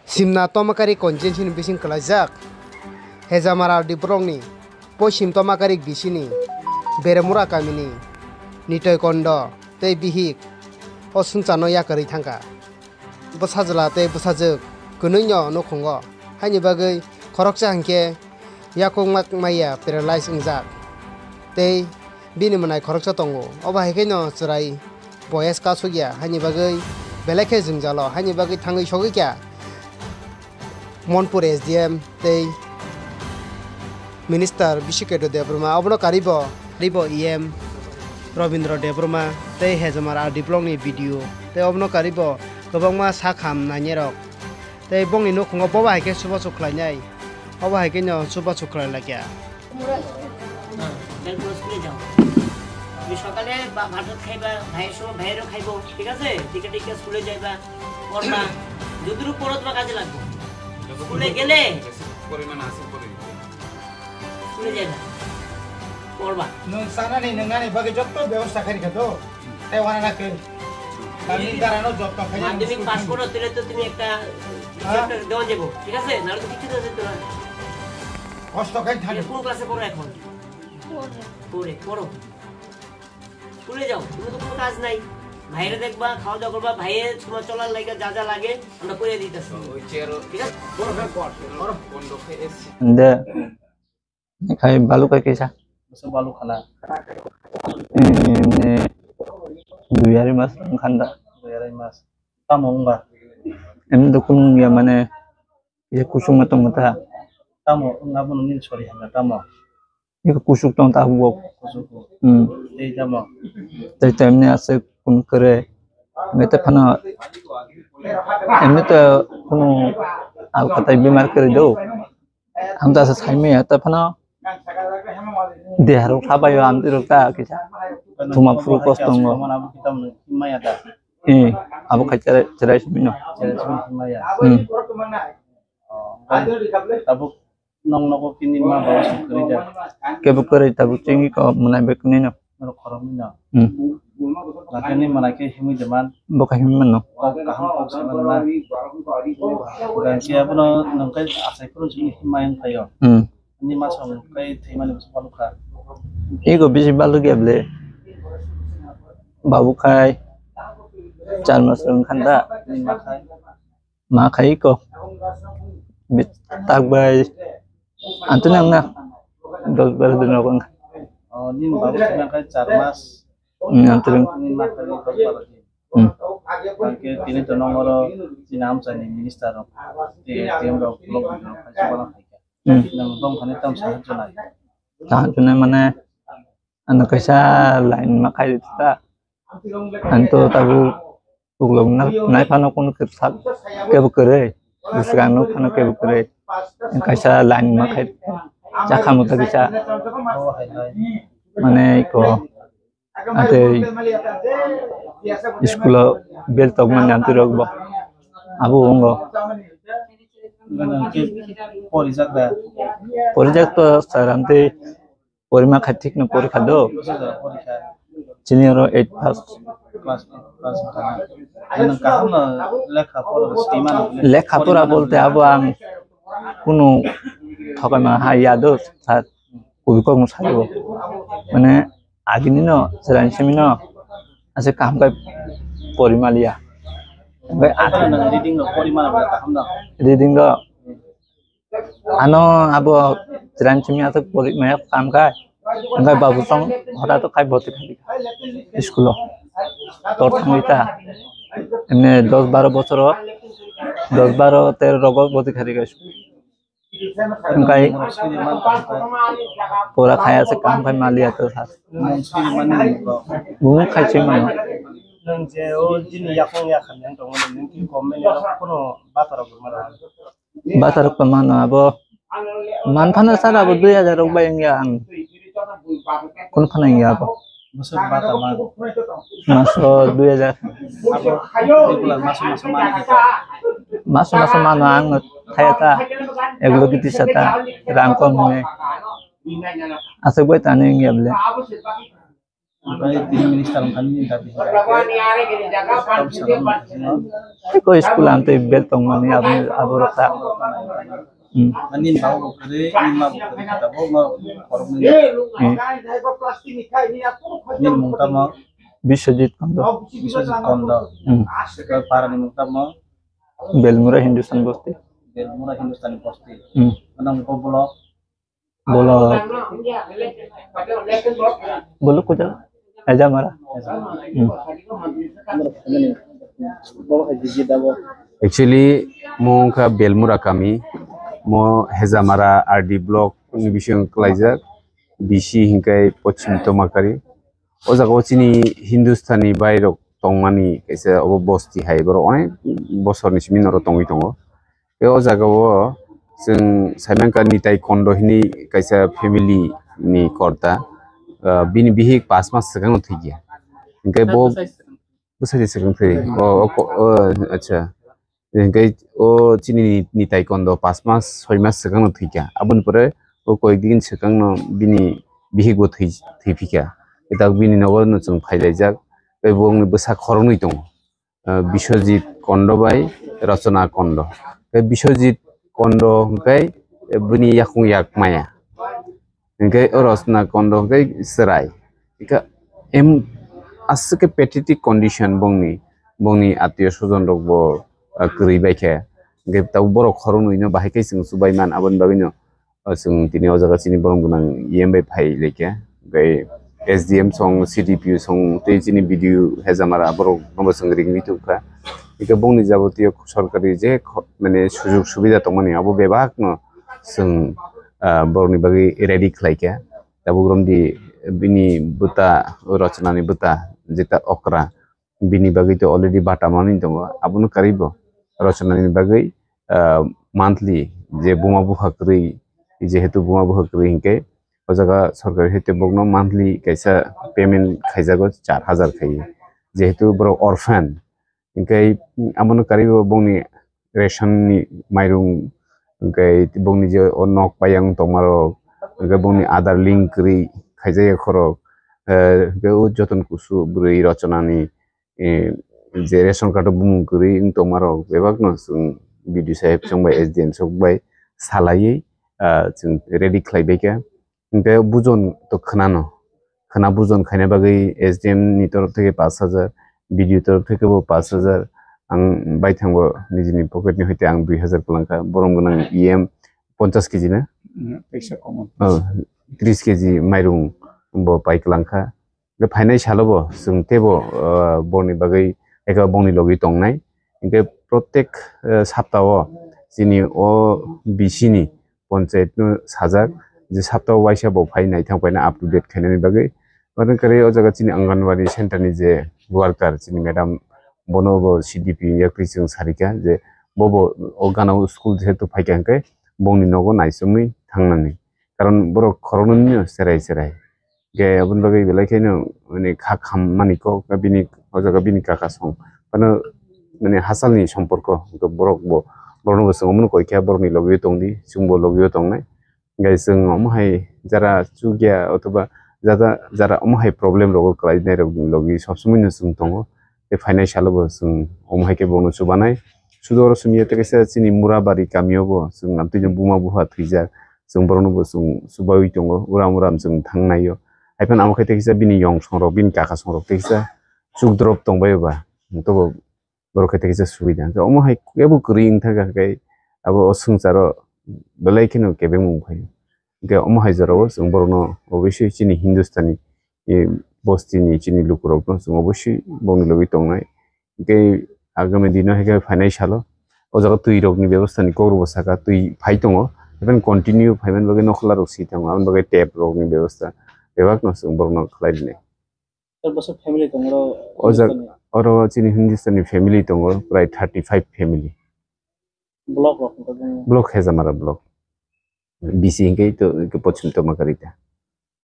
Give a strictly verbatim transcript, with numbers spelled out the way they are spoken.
Simna Tomakari constituency ni bising kwlaijak Hejamara R D block ni Poisim Tomakari bisini Beremura kamini Nitoi Kondo tei bihik o swngcharno yakarwi thangkha. Bwsajwla tei bwsajwk kwnwino nukhungo, haini bagwi khoroksa hinkhe yakung mak maya paralyze wngjak tei bini mwnai khoroksa tongo. Obo hai kheno chwrai boyes kasuk ya, haini bagwi belai khe jwngjalo, haini bagwi thangwi sogwi kha Monpur S D M tei Minister Bishiketu Debbarma, obono karibo, karibo E M Robindra Debbarma tei Hejamara R D block ni B D O tei obono karibo kwbangma sak ham nainai rok. Tei bongni nukhungo bobo hai khe chubachu khlainai, obo hai khe no chubachu khlai laikha. Belpura স্কুলে যাও। তুমি সকালে বা ভাত খাইবা, ভাইয়ের সময় ভাইয়েরও খাইবো, ঠিক আছে? টিকে টিকে স্কুলে যাইবা, পড়বা। যতটুকু পড়ো তোমার কাজে লাগবে। স্কুলে গেলে পরিমাণ আছে পরে দিতে। স্কুলে যাইবা, পড়বা। Nwng sanani, nwngnani bagwi jotto bebosta khairikha to. Tei wana na khe. Tamni dara no job tong khaina মাধ্যমিক পাস করো, তাহলে তো তুমি একটা কিছু হ্যাঁ? একটা দেওয়া যাবো, ঠিক আছে? নাহলে তো কিছু দেওয়া যেত না। কষ্ট খাই তুমি থাকে। কোন ক্লাসে পড়ো এখন? ফোরে। ফোরে, পড়ো। স্কুলে যাও, তুমি তো কোনো কাজ নাই। ভাইরে দেখবা, খাওয়া দাওয়া করবা, ভাইয়ে তোমার চলার লাগে যা যা লাগে, আমরা করে দিতেছি। ওই চেয়ারও ঠিক আছে? বড় ভাই বল, বড় বন্ধ হয়ে এসছি। De. Khai balu kai kaisa. Masa balu khala. Ini dui hari mas wngkha da. Dui hari mas. Tamo wngba? Ini dukun ya mane ya kusung ma tong ta. Tamo wngna bono nini sori hanga tamo. Iko kusuk tong ta bok. Kusuk. Hmm. Tei tamo. Tei tei ini ase kun kere. Ngete phana. Ini te kunu alkatai bimar kere do. Ang ta sa sai me ta phano. Dehar kha bai am tiro ta kisa. Thuma phuru kos tongo. Eh, abo khai cherai cherai simi no. Hmm. Tabuk nong nogo kini ma baba song kwrwi da. Kebo kwrwi tabuk chini ko mwnai bai kwnwi no. Norok khoroknwi no. Hmm. Lakhe ni mwnai khe himwi de man. Bo kha himwi mano. Kok kaham kok saimano na. Hwnkhe abono nwng khe achai phuru chini himma wng phaio. Hmm. Ni ma song kai thwimani bwswk balu kha. Ego bisi balu khe ble. Babu khai char mas wng khan da. Ni ma khai. Ma khai ko. Bit tak bai. Antu nang na. Dos bar din rok wng. Oh, ni babu khai char mas. Hmm, antu nang. Ni ma khai dos bar din. Hmm. Bangke tini to nongoro chini amchaini minister rok, T M rok, block leader rok, hai chubala hai khe. Hmm. Nang bong khani tam sahajyo nai. Sahajyo nai mane, ano kaisa line ma khai ta. Anto tabu uglok na, nai phano kono kebo kwrwi. Bwskango phano kebo kwrwi. Kaisa line ma khai. Chakha mo ta kaisa. Oh, hai, hai. Mane ko. Atei school o bel tokmani amtwi rok bo abo wngbo. Porijak da? Porijak to sir amtwi porima kha thik no porikha do. Chini oro eight pass. Class eight pass wngkha na. Nang kaham no lekha pora swimano. Lekha pora bolte abo ang kunu thokaima ha ya do sir. Kubui kok no sayo. Mane agini no chwraini simi no ase kaham kai pori maliya. Oke, ano nang reading rok pori mana ba kaham da? Reading rok ano abo chwraini simi ase pori maya kaham kai. Oke, babu song hota to kai boti khai school o. Tor thangwi ta. Emne dos baro bosor o, dos baro tero rogo boti khai school. Hingkai pura khaya se kaham khai maliya to sir. Bumung khai se mano. Nwng je o jini yakung yakhan yang tongo, nwng ki comment ni rok kono bata rok mano. Bata rok mano abo. Man phano sir abo dui hajar rok bai wngya ang. Kun phano wngya abo. Bwswk bata man. Maso dui hajar. Abo regular maso maso man kita. Maso maso mano ang thaya ta. Eglo giti sata. Rang kom hwnwi. Aswk bai tani wngya bole. Omohai tini minister wngkha nini dabi hwnba khe. Eko school ang tei bel tongmani aboni aborok ta. Hmm. Ani babo bo kwrwi, ani ma bo kwrwi, tabuk no khoroknwi. Hmm. Nini mung tamo? Biswajit Kondo. Biswajit Kondo. Hmm. Eko para ni mung tamo? Belmura Hindustan Bosti. Belmura Hindustan Bosti. Hmm. Nang ko block? Bolo, bolo kuda? Hejamara. Hmm. Actually, mo wngkha Belmura kami, mo Hejamara R D block ni bisingo kwlaijak, B C hinkhe Pochim Tomakari. O jaga o chini Hindustani bai rok tongmani kaisa obo bosti hai, borok onek bosorni simi norok tongwi tongo. Tei o jaga o chwng saimankha Nitai Kondo hwnwi kaisa family ni korta, ah, bini bihik pas mas swkang no thwikya. Hinkhe bo bwsai se swkang thwi. O, o, o, acha. Hinkhe o chini Nitai Kondo pas mas soi mas swkang no thwikya. Aboni pore o koyek din swkang no bini bihik bo thwi, thwiphikya. Tei tabuk bini nogo no chwng phailaijak. Tei bo wngni bwsa khoroknwi tongo. Ah, Biswajit Kondo bai Rachana Kondo. Tei Biswajit Kondo hwnkhe bini yakung yak maya. Hwnkhe o Rachana Kondo hwnkhe chwrai. Hwnkhe em aswk khe pathetic condition bongni, bongni atio sojon rok bo, ah, kwrwi bai khe. Hwnkhe tabuk borok khoroknwi no bahai khe chwng chubai man aboni bagwi no. O chwng tini o jaga chini borom gwnang E M bai phai laikha. Bai S D M song, C D P O song, tei chini B D O Hejamara borok no bo chwng ringwi tongkha. Ika bongni jabotiyo sorkari je kho-, mane sujug subida tongmani abo bebak no chwng, ah, borokni bagwi ready khlaikha. Tabuk romdi bini bwta, Rachanani bwta, jeta okra, bini bagwi to already bata manwi tongo, abono karwi bo rachanani bagwi, ah, monthly je buma bupha kwrwi, jehetu buma bupha kwrwi hinkhe o jaga sorkari hai tei bokno monthly kaisa payment khaijago char hajar khai, jehetu borok orphan, hinkhe abono karwi bo bongni ration ni mairung, hinkhe bongni je o nok payang tongmarok, hinkhe bongni Aadhaar link kwrwi khaijak ya khorok, eh, hinkhe o joton kusu bwrwi rachanani, eh, je ration card o bumung kwrwi wng tongmarok bebakno chwng B D O saheb chwng bai S D M sok bai salaiwi, ah, chwng ready khlaibaikha. Hinkhe bujon to khwnano, khwna bujon khaina bagwi S D M ni torof theke pash hajar, B D O torof theke bo pash hajar. Ang baithangbo nijini pocket ni hoite ang dui hajar kwlangkha, borom gwnang E M ponchash kg na? Mm, kaisa komo. Oh, tris kg mairung bo pai kwlangkha. Hwnkhe phainai salo bo chwng teibo, ah, bongni bagwi eka bongni logi tongnai. Hinkhe protek, ah, sapta o chini o B C ni ponchayat no sajak je sapta o waisa bo phai naithang phaina up to date khainani bagwi. Mane kwrwi o jaga chini Anganwadi center ni je worker chini madam bono bo C D P yaktwi chwng sarikha je bobo o gana o school jehetu phaikha hinkhe bongni nogo naisomwi thangnani. Karon borok khoroknwi no cherai cherai. Ge aboni bagwi belai kheno, mane, kha khammani kok, bini, o jaga bini kaka song. Phano, mane, hachalni somporko, borok bo, borokno bo chwng omono koi khe borokni logio tongdi, chwngbo logio tongnai. Gai chwng omo hai jara chukya othoba jara, jara omo hai problem rogo kwlai nai rok logi sob somoi no chwng tongo. Tei phainai salo bo chwng omo hai khe bono chubanai. Sudo oro simi tei kaisa chini Murabari kamio bo chwng amtwi no buma buha thwijak. Chwng borokno bo chwng chubaui tongo, uram uram chwng thangnaio. Haiphano amo khe tei kisa bini yong songrok, bini kaka songrok tei kisa chukdrop tongbaio ba, hwnkhe bo borok khe tei kisa subida. Hwnkhe omo hai kebo kwrwi wngthangkha khe abo o swngcharo belai kheno kebengmung phaio. Hwnkhe omo hai jorao chwng borokno obviously chini Hindustani, e, bostini chini lukurokno chwng obviously bongni logwi tongnai. Tei agami dino hai khe phainai salo o jaga twi rokni bebostha ni kok rokbo saka twi phai tongo, even continue phaimani bagwi nokhla rok si tongo, aboni bagwi tap rokni bebostha bebak no chwng borokno khlai rwnai. Tor bwswk family tongo oro? O jaga Hindustani? Oro chini Hindustani family tongo prai thirty five family. Block rok hwnkhe bini? Block Hejamara block. B C hinkhe to, to Pochim Tomakari ta.